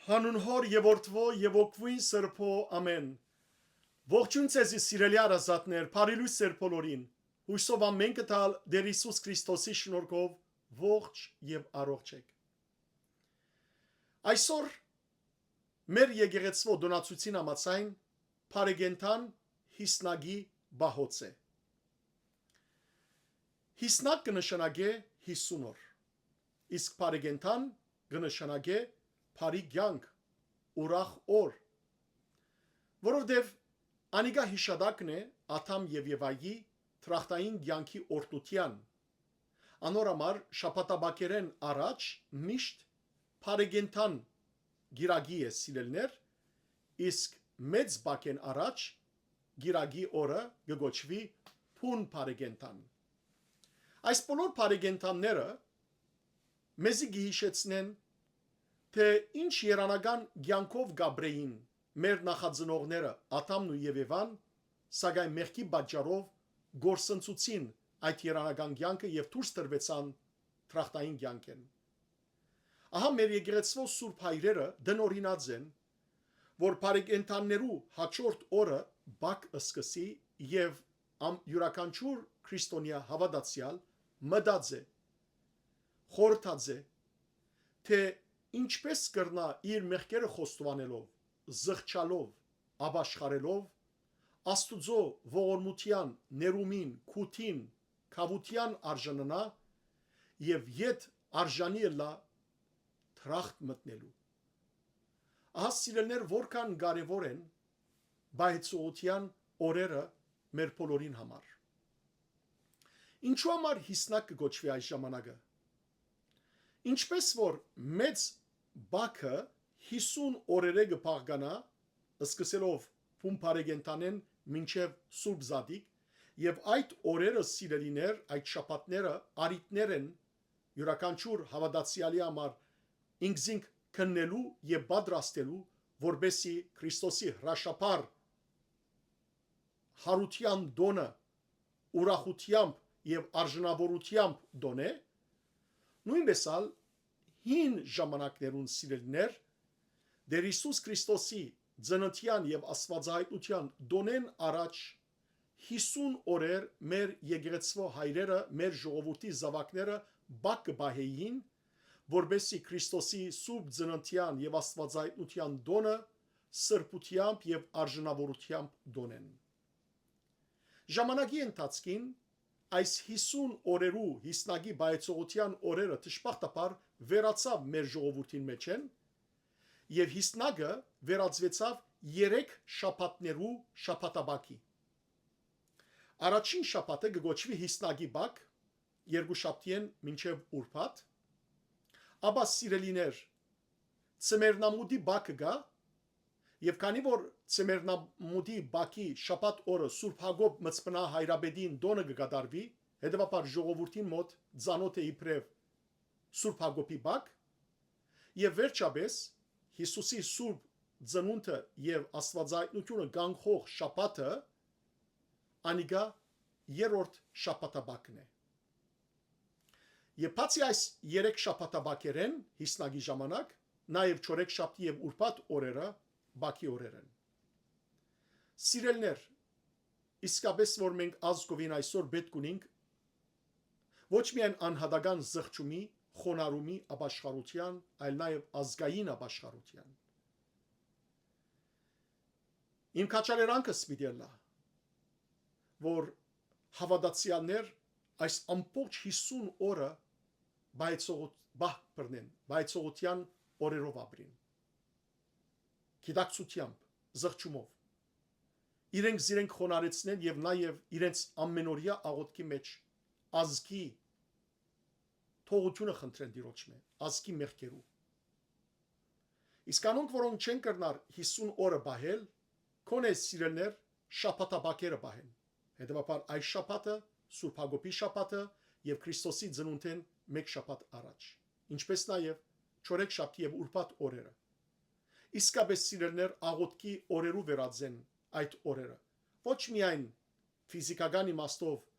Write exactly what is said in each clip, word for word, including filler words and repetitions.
Հանուն Հօր եւ Որդւոյ եւ Ոգւոյն Սրբոյ, ամէն։ Ողջոյն ձեզի, սիրելի հարազատներ, բարի լոյս ձեր բոլորին։ Յուսով ամէն կտալ Տէր Յիսուս Քրիստոսի շնորհքով ողջ եւ առողջ եք։ Այսօր մեր եկեղեցւոյ տօնացուցին համաձայն բարեկենդան յիսնակի պահոց է։ Յիսնակ կը նշանակէ յիսուն օր, իսկ բարեկենդան կը նշանակէ բարի կեանք, ուրախ օր, որովհետեւ անիկա յիշատակն է Ադամ եւ Եվայի դրախտային կեանքի օրհնութեան։ Անոր համար շաբաթապակերէն առաջ միշտ բարեկենդան կիրակի է, սիրելիներ, իսկ մեծ պակէն առաջ կիրակի օրը կը կոչուի բուն բարեկենդան։ Այս բոլոր բարեկենդանները մեզի կը յիշեցնեն, թէ ինչ երանական կեանքով կ'ապրէին մեր նախածնողները Ադամն ու Եվան, սակայն մեղքի պատճառով կորսնցուցին այդ երանական կեանքը եւ դուրս տրուեցան դրախտային կեանքէն։ Ահա մեր եկեղեցւոյ սուրբ հայրերը տնօրինած են, որ բարեկենդաններու յաջորդ օրը պակ սկսի եւ ամ-, իւրաքանչիւր քրիստոնեայ հաւատացեալ մտած է, խորհրդած է, թէ ինչպէս կրնայ իր մեղքերը խոստովանելով, զղջալով, ապաշխարելով, Աստուծոյ ողորմութեան, ներումին, քութին, գաւութեան արժանանայ եւ ետ արժանի ըլլայ դրախտ մտնելու։ Ահա, սիրելիներ, որքան կարեւոր են պահեցողութեան օրերը մեր բոլորին համար։ Ինչու համար յիսնակ կը կոչուի այս ժամանակը։ Ինչպէս որ մեծ պակը յիսուն օրերէ կը բաղկանայ, սկսելով բուն բարեկենդանէն մինչեւ Սուրբ Զատիկ, եւ այդ օրերը, սիրելիներ, այդ շաբաթները առիթներ են իւրաքանչիւր հաւատացեալի համար ինքզինք քննելու եւ պատրաստելու, որպէսզի Քրիստոսի հրաշափառ յարութեան տօնը ուրախութեամբ եւ արժանաւորութեամբ տօնէ, նոյնպէս ալ հին ժամանակներուն, սիրելիներ, Տէր Յիսուս Քրիստոսի ծննդեան եւ աստուածայայտնութեան տօնէն առաջ յիսուն օրեր մեր եկեղեցւոյ հայրերը, մեր ժողովուրդի զաւակները պակ կը պահէին, որպէսզի Քրիստոսի սուրբ ծննդեան եւ աստուածայայտնութեան տօնը սրբութեամբ եւ արժանաւորութեամբ տօնեն։ Ժամանակի ընթացքին այս յիսուն օրերու յիսնակի պահեցողութեան օրերը դժբախտաբար վերացաւ մեր ժողովուրդին մէջէն եւ յիսնակը վերածուեցաւ երեք շաբաթներու շաբաթապակի։ Առաջին շաբաթը կը կոչուի յիսնակի պակ, երկուշաբթիէն մինչեւ ուրբաթ, ապա, սիրելիներ, Ծմերնամուտի պակը կայ, եւ քանի որ Ծմերնամուտի պակի շաբաթ օրը Սուրբ Յակոբ Մծբնահայրապետին տօնը կը կատարուի, հետեւաբար ժողովուրդին մօտ ծանօթ է իբրեւ Սուրբ Յակոբի պակ, եւ վերջապէս Յիսուսի սուրբ ծնունդը եւ աստուածայայտնութիւնը կանխող շաբաթը, անիկա երրորդ շաբաթապակն է։ Եւ բացի այս երեք շաբաթապակերէն յիսնակի ժամանակ, նաեւ չորեքշաբթի եւ ուրբաթ օրերը պակի օրեր են։ Սիրելիներ, իսկապէս որ մենք ազգովին այսօր պէտք ունինք ոչ միայն անհատական զղջումի, խոնարհումի, ապաշխարութեան, այլ նաեւ ազգային ապաշխարութեան։ Իմ քաջալերանքս պիտի ըլլայ, որ հաւատացեալներ այս ամբողջ յիսուն օրը պահեցողութ-, պահ բռնեն, պահեցողութեան օրերով ապրին, գիտակցութեամբ, զղջումով, իրենք զիրենք խոնարհեցնեն եւ նաեւ իրենց ամենօրեայ աղօթքի մէջ ազգի թողութիւնը խնդրեն Տիրոջմէ, ազգի մեղքերու։ Իսկ անոնք, որոնք չեն կրնար յիսուն օրը պահել, քոնէ, սիրելիներ, շաբաթապակերը պահեն։ Հետեւաբար այս շաբաթը, Սուրբ Յակոբի շաբաթը եւ Քրիստոսի ծնունդէն մէկ շաբաթ առաջ, ինչպէս նաեւ չորեքշաբթի եւ ուրբաթ օրերը։ Իսկապէս, սիրելիներ, աղօթքի օրերու վերածեն այդ օրերը։ Ոչ միայն ֆիզիքական իմաստով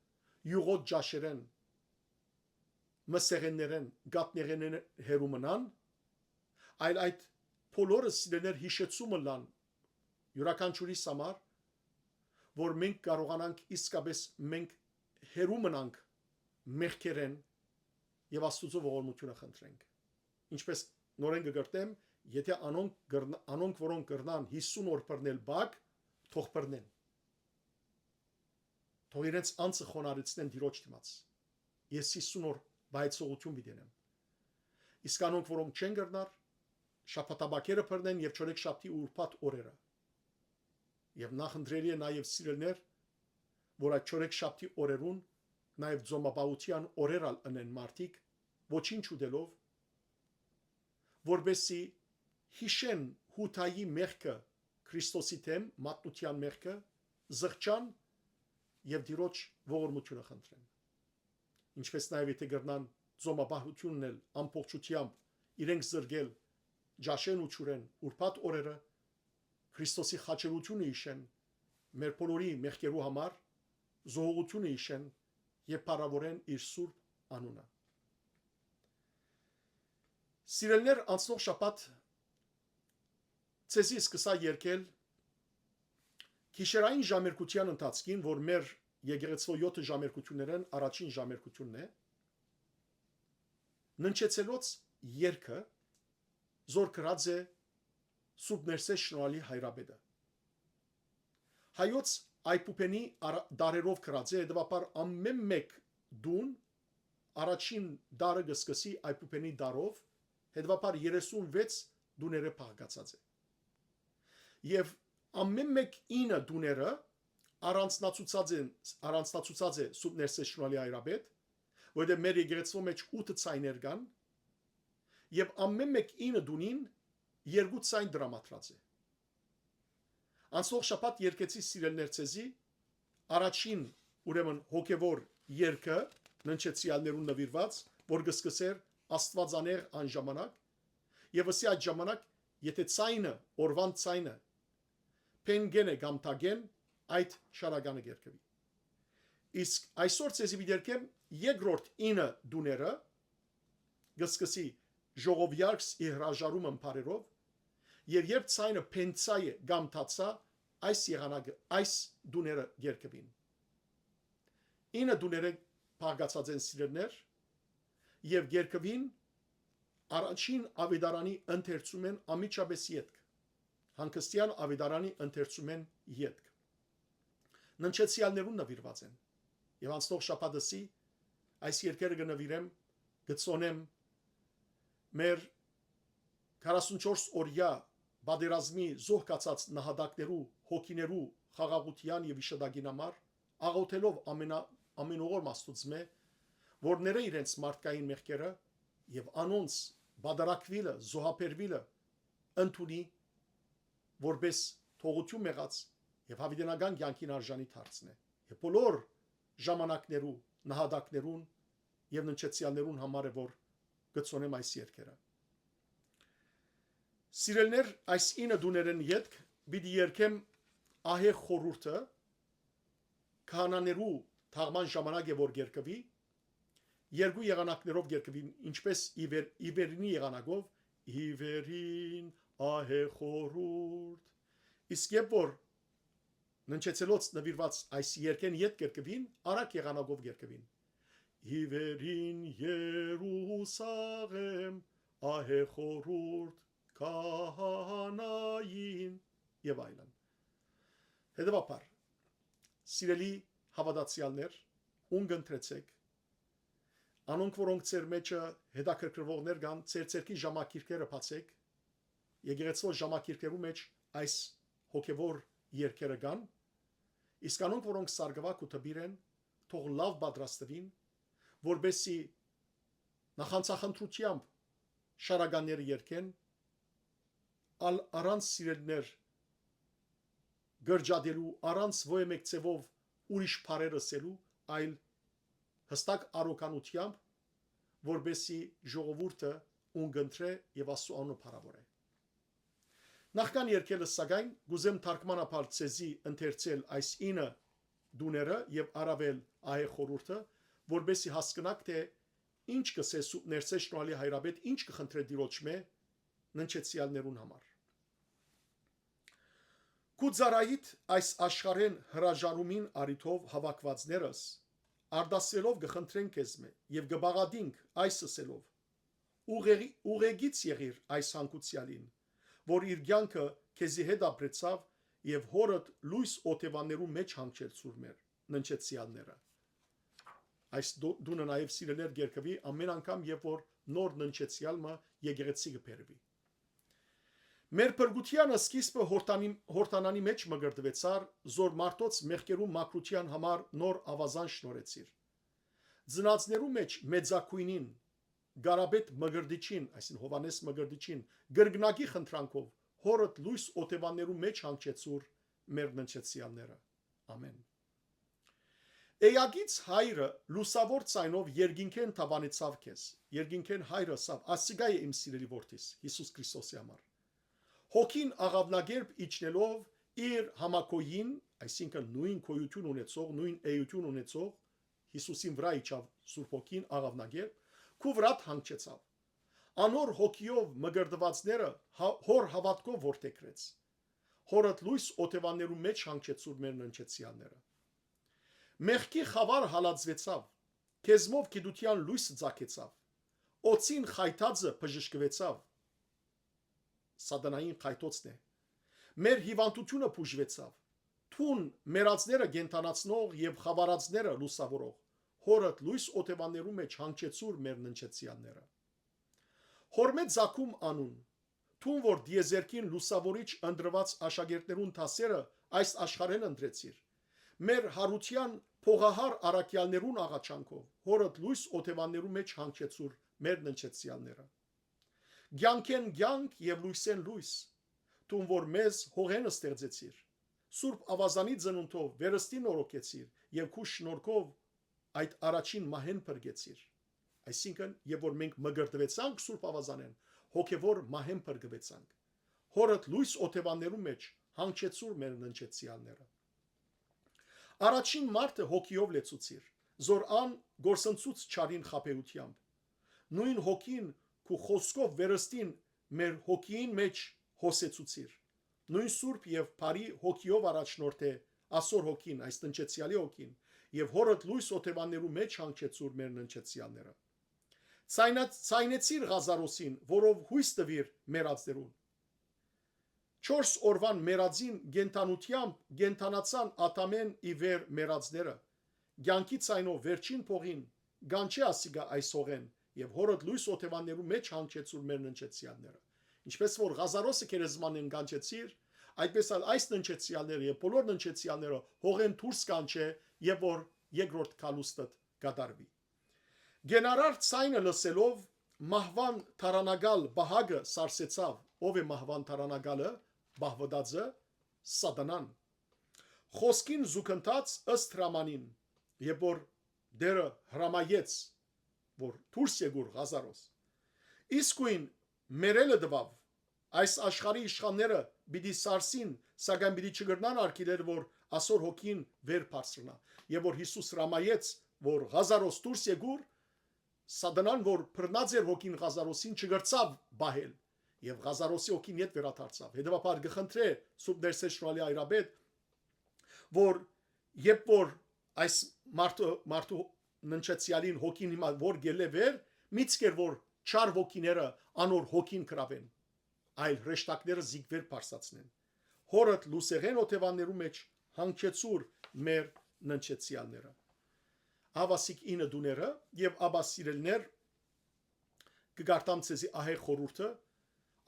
յուղոտ ճաշերէն, մսեղէններէն, գատնեղէնէն հեռու մնան, այլ այդ բոլորը սիրելներ յիշեցումը լան յուրաքանչյուրիս համար, որ մենք կարողանանք իսկապես մենք հեռու մնանք մեղքերեն եւ Աստուծոյ ողորմութիւնը խնդրենք։ Ինչպես նորէն կը կրթեմ, եթե անոնք կրն-, անոնք, որոնք կրնան յիսուն օր բռնել բակ, թող բռնեն։ Թող իրենց անձը խոնարհեցնեն Տիրոջ դիմաց։ Ես յիսուն օր պայծողութիւն պիտի դնեմ։ Իսկ անոնք, որոնք չեն կրնար, շաբաթաբակերը բռնեն եւ չորեքշաբթի ու ուրբաթ օրերը։ Եւ նախընտրելի է նաեւ, սիրելներ, որ այդ չորեքշաբթի օրերուն նաեւ ծոմապահութեան օրեր ալ ընեն մարդիկ, ոչինչ ուտելով, որպեսզի յիշեն Յուդայի մեղքը, Քրիստոսի դէմ մատնութեան մեղքը, զղջան եւ Տիրոջ ողորմութիւնը խնդրեն։ Ինչպես նաեւ, եթե կրնան ծոմապահութիւնն էլ ամբողջութեամբ իրենք զրկել ճաշեն ու ջուրէն ուրբաթ օրերը, Քրիստոսի խաչելութիւնը յիշեն, մեր բոլորի մեղքերու համար զոհողութիւնը յիշեն եւ փառաւորեն իր սուրբ անունը։ Սիրելներ, անցնող շաբաթ ձեզի սկսայ երգել գիշերային ժամերգութեան ընթացքին, որ մեր եկեղեցւոյ յոթը ժամերգութիւններէն առաջին ժամերգութիւնն է, Ննջեցելոց երգը, զոր գրած է Սուրբ Ներսէս Շնորհալի Հայրապետը։ Հայոց այբուբենի արա-, դարերով գրած է, հետեւաբար ամէն մէկ տուն առաջին դարը կը սկսի այբուբենի դարով, հետեւաբար երեսուն վեց տուներէ բաղկացած է։ Եւ ամէն մէկ ինը տուները առանձնացուցած են, առանձնացուցած է Սուրբ Ներսէս Շնորհալի Հայրապետ, որովհետեւ մեր եկեղեցւոյ մէջ ութը ցայներ կան, եւ ամէն մէկ ինը տունին երկու ցայն տրամադրած է։ Անցնող շաբաթ երգեցի, սիրելներ, ձեզի առաջին, ուրեմն, հոգեվոր երգը, ննջեցեալներուն նուիրուած, որ կը սկսէր Աստուածանեղ անժամանակ, եւ ըսի այդ ժամանակ, եթե ցայնը, օրուան ցայնը, փենկեն է կամ թագեն, այդ շարականը կերկվի։ Իսկ այսօր ձեզի պիտի երգեմ երկրորդ ինը տուները, կը սկսի ժողովեարքս ի հրաժարումը բառերով, եւ երբ ցայնը փենցայ է կամ թացայ, այս եղանակը, այս տուները կերկվին։ Ինը տուները բաղկացած են, սիրելներ, եւ կերկվին առաջին աւետարանի ընթերցումէն անմիջապէս ետք, հանգստեան աւետարանի ընթերցումէն ետք։ Ննջեցեալներուն նուիրուած են։ Եւ անցնող շաբաթ ըսի, այս երգերը կը նուիրեմ, կը ծոնեմ մեր քառասունչորս օրեայ պատերազմի զոհ գացած նահատակներու, հոգիներու խաղաղութեան եւ յիշատակին համար, աղօթելով ամենա-, ամենուղորմ Աստուծմէ, որ ները իրենց մարդկային մեղքերը եւ անոնց պատարագուիլը, զոհաբերուիլը ընդունի որպէս թողութիւն մեղած եւ յաւիտենական կեանքին արժանի դարձնէ։ Եւ բոլոր ժամանակներու նահատակներուն եւ ննջեցեալներուն համար է, որ կը ծոնեմ այս երգերը։ Սիրելներ, այս ինը տուներէն ետք պիտի երգեմ Ահէ խորհուրդը, քահանաներու թաղման ժամանակ է, որ կերկվի, երկու եղանակներով կերկվի, ինչպես ի վեր-, ի վերինի եղանակով, ի վերին Ահէ խորհուրդ։ Իսկ երբ որ ննջեցելոց նվիրված այս երգէն ետք կերկվին, արագ եղանակով կերկվին։ Ի վերին Երուսաղեմ, Ահէ խորհուրդ, քահանային, եւ այլն։ Հետեւաբար, սիրելի հաւատացեալներ, ուն կընտրեցէք, անոնք, որոնք ձեր մէջը հետաքրքրուողներ կան, ձեր ձեռքի ժամագիրքերը բացէք, եկեղեցւոյ ժամագիրքերու մէջ այս հոգեվոր երգերը կան, իսկ անոնք, որոնք սարկուակ ու դպիր են, թող լաւ պատրաստուին, որպեսզի նախանձախնդրութեամբ շարականները երգեն, ալ առանց սիրելիներ կրճատելու, առանց ոյ մէկ ձեւով ուրիշ բառեր ըսելու, այլ յստակ արոկանութեամբ, որպեսզի ժողովուրդը ուն կընտրէ եւ Աստուծոյ անունը փառաւորէ։ Նախքան երգելը, սակայն, կուզեմ թարգմանաբար ձեզի ընթերցել այս ինը տուները եւ առաւել Ահէ խորհուրդը, որպեսզի հասկնաք, թէ ինչ կ'ըսէ Սուրբ Ներսէս Շնորհալի Հայրապետ, ինչ կը խնդրէ Տիրոջմէ ննջեցեալներուն համար։ Քու ծառայիդ այս աշխարհէն հրաժարումին առիթով հաւաքուածներս, արտասուելով կը խնդրենք քեզմէ եւ կը պաղատինք այս ըսելով. «Ուղեղի-, ուղեգից եղիր այս հանգուցեալին, որ իր կեանքը քեզի հետ ապրեցաւ եւ հորդ լոյս օթեւաններու մէջ հանգչեցուր մեր ննջեցեալները»։ Այս դու-, դունը նաեւ, սիրելիներ, կերկուի ամէն անգամ, երբ որ նոր ննջեցեալ մը եկեղեցի կը բերուի։ Մեր փրկութեան սկիզբը Յորդանի-, Յորդանանի մէջ մկրտուեցար, զոր մարդոց մեղքերու մաքրութեան համար նոր աւազան շնորհեցիր։ Ծնածներու մէջ մեծագոյնին, Գարաբետ Մկրտիչին, այսինքն Յովհաննէս Մկրտիչին, կրկնակի խնդրանքով հորդ լոյս օթեվաններու մէջ հանգչեցուր մեր ննջեցեալները։ Ամէն։ Էակից հայրը լուսաւոր ձայնով երկինքէն դաւանեցաւ քեզ, երկինքէն հայրը ըսաւ. «Ասիկա է իմ սիրելի որդիս», Յիսուս Քրիստոսի համար։ Հոգին աղաւնակերպ իջնելով իր համակոյին, այսինքն նոյն գոյութիւն ունեցող, նոյն էութիւն ունեցող Յիսուսին վրայ իջաւ Սուրբ Հոգին աղաւնակերպ, քու վրադ հանգչեցաւ։ Անոր հոգիով մկրտուածները հա-, հոր հաւատքով որդեգրեց։ Հորդ լոյս օթեվաններու մէջ հանգչեցուր մեր ննջեցեալները։ Մեղքի խաւար հալածուեցաւ, քեզմով գիտութեան լոյս ծագեցաւ, օծին խայթածը բժշկուեցաւ, սատանային խայթոցն է, մեր հիւանդութիւնը բուժուեցաւ, թուն մեռածները կենդանացնող եւ խաւարածները լուսաւորող, հորդ լոյս օթեվաններու մէջ հանգչեցուր մեր ննջեցեալները։ Հոր մէ ծագում անուն, թուն որ դիեզերքին լուսաւորիչ ընտրուած աշակերտներուն դասերը այս աշխարհէն ընտրեցիր, մեր յարութեան փողահար առաքեալներուն աղաչանքով, հորդ լոյս օթեվաններու մէջ հանգչեցուր մեր ննջեցեալները։ Կեանքէն կեանք եւ լոյսէն լոյս, թուն որ մեզ հողէն ստեղծեցիր, Սուրբ Աւազանի ծնունդով վերստին նորոգեցիր եւ քու շնորհքով այդ առաջին մահէն փրկեցիր։ Այսինքն, երբ որ մենք մկրտուեցանք Սուրբ Աւազանէն, հոգեվոր մահէն փրկուեցանք։ Հորդ լոյս օթեվաններու մէջ հանգչեցուր մեր ննջեցեալները։ Առաջին մարդը հոգիով լեցուցիր, զոր ան գործընծուց չարին խաբեութեամբ։ Նոյն հոգին քու խօսքով վերստին մեր հոգիին մէջ հոսեցուցիր։ Նոյն սուրբ եւ բարի հոգիով առաջնորդէ ասոր հոգին, այս ննջեցեալի հոգին, եւ հորդ լոյս օթեվաններու մէջ հանգչեցուր մեր ննջեցեալները։ Ցայնա-, ցայնեցիր Ղազարոսին, որով յոյս տուիր մեռածներուն։ Չորս օրուան մեռածին կենդանութեամբ կենդանացան Ադամէն ի վեր մեռածները։ Կեանքի ցայնով վերջին փողին կանչէ ասիկա այս հողէն եւ հորդ լոյս օթեվաններու մէջ հանգչեցուր մեր ննջեցեալները։ Ինչպես որ Ղազարոսը գերեզմանէն կանչեցիր, այդպես ալ այս ննջեցեալները եւ բոլոր ննջեցեալները հողէն դուրս կանչէ, եւ որ երկրորդ գալուստդ կատարուի։ Կենարար ցայնը լսելով մահուան թարանակալ պահակը սարսեցաւ։ Ո՞վ է մահուան թարանակալը, պահուտածը? Սատանան։ Խօսքին զուգընթաց ըստ հրամանին, երբ որ Տէրը հրամայեց, որ դուրս եկուր Ղազարոս, իսկոյն մեռելը տուաւ։ Այս աշխարհի իշխանները պիտի սարսին, սակայն պիտի չկրնան արգիլել, որ ասոր հոգին վեր բարձրնայ։ Եւ որ Յիսուս հրամայեց, որ Ղազարոս դուրս եկուր, Սատանան, որ բռնած էր հոգին Ղազարոսին, չկրցաւ պահել, եւ Ղազարոսի հոգին ետ վերադարձաւ։ Հետեւաբար կը խնդրէ Սուրբ Ներսէ Շնորհալի Այրապետ, որ երբ որ այս մարդու, մարդու ննջեցեալին հոգին հիմա որ գելլէ վեր, մի ցկեր որ չար ոգիները անոր հոգին կրաւեն, այլ հրեշտակները զինք վեր բարձրացնեն։ Հորդ լուսեղեն օթեվաններու մէջ հանգչեցուր մեր ննջեցեալները։ Ահա ասիկ ինը տուները, եւ ապա, սիրելիներ, կը կարդամ ձեզի ահեղ խորհուրդը,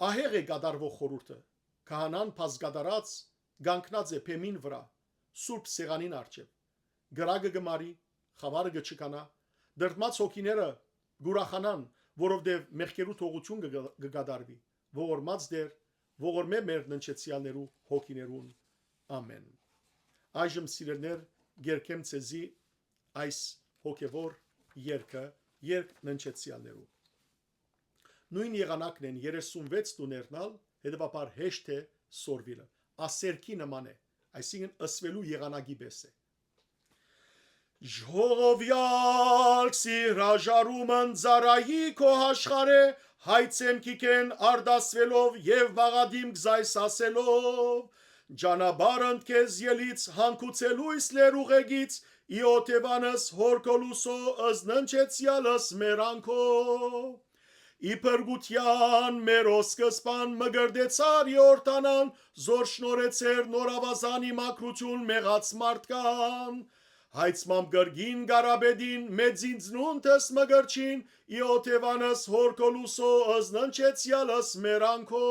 ահեղ է կատարվող խորհուրդը, քահանան բազկատարած կանգնած է բեմին վրայ, սուրբ սեղանին առջեւ, կրակը կը մարի, խաւարը կը չքանայ, դրդմած հոգիները կ'ուրախանան, որովհետեւ մեղքերու թողութիւն կը, կը կատարուի, ողորմած Տէր, ողորմէ մեր ննջեցեալներու հոգիներուն։ Ամէն։ Այժմ, սիրելիներ, կերգեմ ձեզի այս հոգեվոր երգը, երգ ննջեցեալներու։ Նոյն եղանակն են երեսունվեց տուներն ալ, հետեւաբար հեշտ է սորվիլը։ Ասերքի նման է, այսինքն ըսուելու եղանակի պէս է։ Ժողովեալ սի հրաժարումն ծառայի քո աշխարհէ, հայցեմ քիքեն արտասվելով եւ մաղադիմ գզայս ասելով, Ճանապարհ ընդ քեզ ելից, հանգուցե լոյս լեռուղեկից, ի օթեվանս հոր քո լուսո, զննչեցեալս մեր անքո։ Ի փրկութեան մեր ոսկսպան մկրտեցար Յորդանան, զոր շնորհեցեր նոր աւազանի մաքրութիւն մեղած մարդկան։ Հայցմամ կրկին Կարապետին, մեծին ծնունդս մկրչին, ի օթեվանս հոր քո լուսո, զննչեցեալս մեր անքո։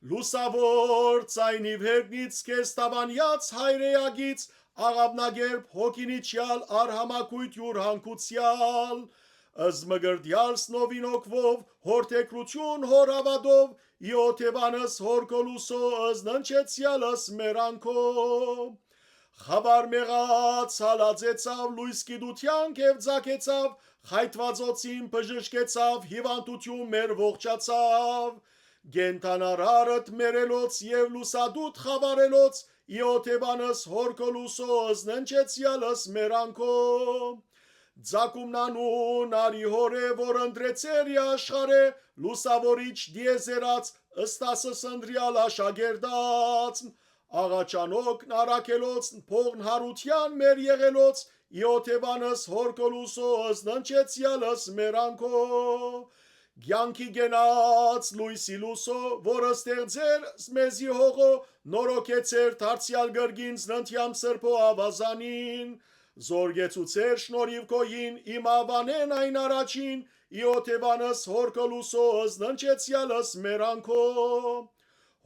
Լուսաւոր ծայնիւ հերկնից քեզ թաւանեաց հայրեակից, աղաւնակերպ հոգին իջեալ արհամակոյտ յուր հանգուցեալ։ Զմկրտեալ սնովին հոգվով, հոր թեքրութիւն հոր հաւատով, ի օթեվանս հոր քո լուսո, զննչեցեալս մեր անքո։ Խաւար մեղած հալածեցաւ, լոյս գիտութեան քեվ ձագեցաւ, խայթուածոցին բժշկեցաւ, հիւանդութիւն մեր ողջացաւ։ Կենդանարարդ մեռելոց եւ լուսադուտ խաւարելոց, ի օթեվանս հոր քո լուսո, զննչեցեալս մեր անքո։ Ձակումնանուն արի հորը, որ ընտրեցեր ի աշխարհը, լուսաւորիչ դիեզերաց, ըստասս ընտրեալ աշակերտած, աղաչանօքն առաքելոց, փողն հարութեան մեր եղելոց, ի օթեվանս հոր քո լուսո, զննչեցեալս մեր անքո։ Կեանքի կենաց լոյսի լուսո, որ ստեղծեր մեզի հողո, նորոգեցեր դարձեալ կրկին զննթեամ սրբո աւազանին, զոր գեցուցեր շնորհիվ քոյին, իմ աւանեն այն առաջին, ի օթեվանս հոր քո լուսո, զննչեցեալս մեր անքո։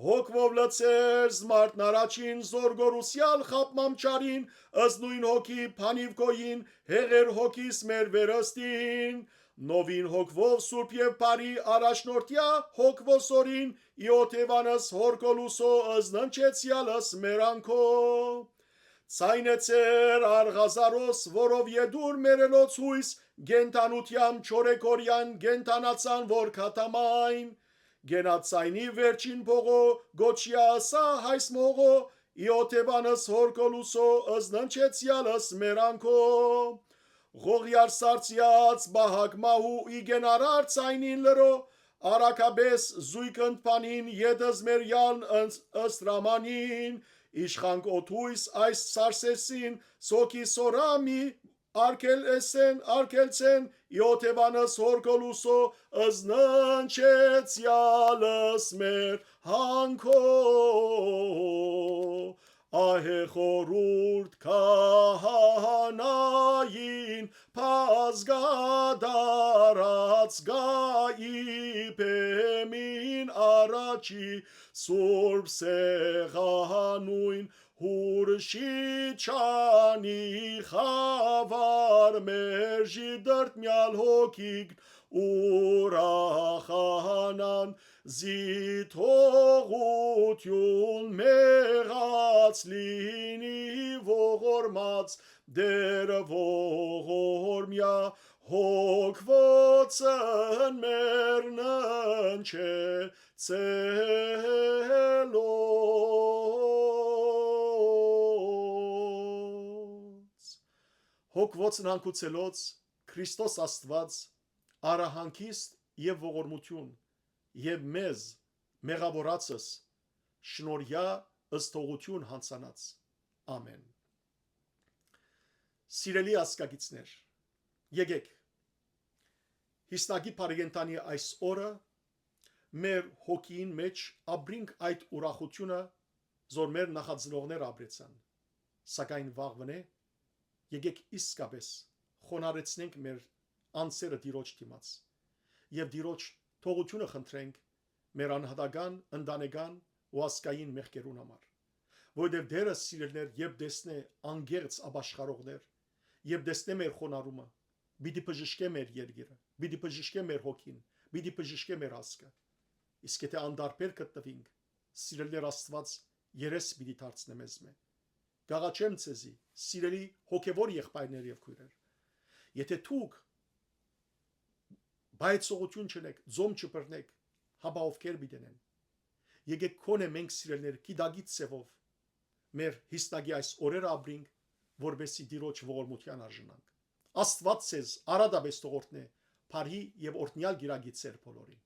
Հոգվով լցեր զմարտն առաջին, զոր գորուսեալ խապմամ չարին, ըզնոյն հոգի փանիվ քոյին, հեղեր հոգիս մեր վերստին, նովին հոգվով սուրբ եւ բարի առաջնորդյա հոգվոսորին, ի օթեվանս հոր քո լուսո, զննչեցեալս մեր անքո։ Ցայնեցեր արղազարոս, որով ետուր մերելոց յոյս, կենդանութեամ չորեքորյան կենդանացան որ քաթամայն։ Կենաց ցայնի վերջին փողո, գոչի ասա հայս մողո, ի օթեվանս հոր քո լուսո, զննչեցեալս մեր անքո։ Ղողիար սարցիած բահակ մահու ի կենարար ցայնին լրո, արագապէս զույգ ընդ փանին ետս մեր յալն ըստ Ռամանին, իշխանք օթույս այս սարսեսին, սոքի սորամի արկելեսեն, արկելցեն, ի օթեվանս հոր քո լուսո, զննչեցեալս մեր հանքո։ Ահե խորուրդ քահանային, բազգադարած գայի բեմին առաջի, սուրբ սեղանոյն Հուրշի չանի խաւար մերժի դրդմեալ հոգիք ուրախանան, զի թողութիւն մեղած լինի ողորմած Տեր ողորմեայ հոգվոցն մեր ննչեցելոց։ Հոգվոցն հանգուցելոց Քրիստոս Աստուած արահանքիստ եւ ողորմութիւն եւ մեզ մեղաւորածս շնորհեայ ըսթողութիւն յանցանած։ Ամեն։ Սիրելի ազգագիցներ, եկեք, յիսնակի բարեկենդանի այս օրը մեր հոգիին մէջ ապրինք այդ ուրախութիւնը, զոր մեր նախածնողները ապրեցան, սակայն վաղվնէ եկեք իսկապէս խոնարհեցնենք մեր անձերը Տիրոջ դիմաց եւ Տիրոջ թողութիւնը խնդրենք մեր անհատական, ընտանեկան ու ազգային մեղքերուն համար, որովհետեւ Տերը, սիրելիներ, երբ տեսնէ անկեղծ ապաշխարողներ, երբ տեսնէ մեր խոնարհումը, պիտի բժշկէ մեր երկիրը, պիտի բժշկէ մեր հոգին, պիտի բժշկէ մեր ազգը։ Իսկ եթէ անտարբեր գտնուինք, սիրելիներ, Աստուած երես պիտի դարձնէ մեզմէ։ Կաղաչեմ ձեզի, սիրելի հոգեվոր եղբայրներ եւ քոյրեր, եթէ դուք պայծողութիւն չունեք, ձոմ չբռնեք, հապա ովքեր պիտի ընեն։ Եկեք գոնե մենք, սիրելիներ, գիտակից ձեւով մեր յիսնակի այս օրերը ապրինք, որպեսզի Տիրոջ ողորմութեան արժանանք։ Աստուած ձեզ արատապէս թող օրհնէ, բարի եւ օրհնեալ կիրակի ձեր բոլորին։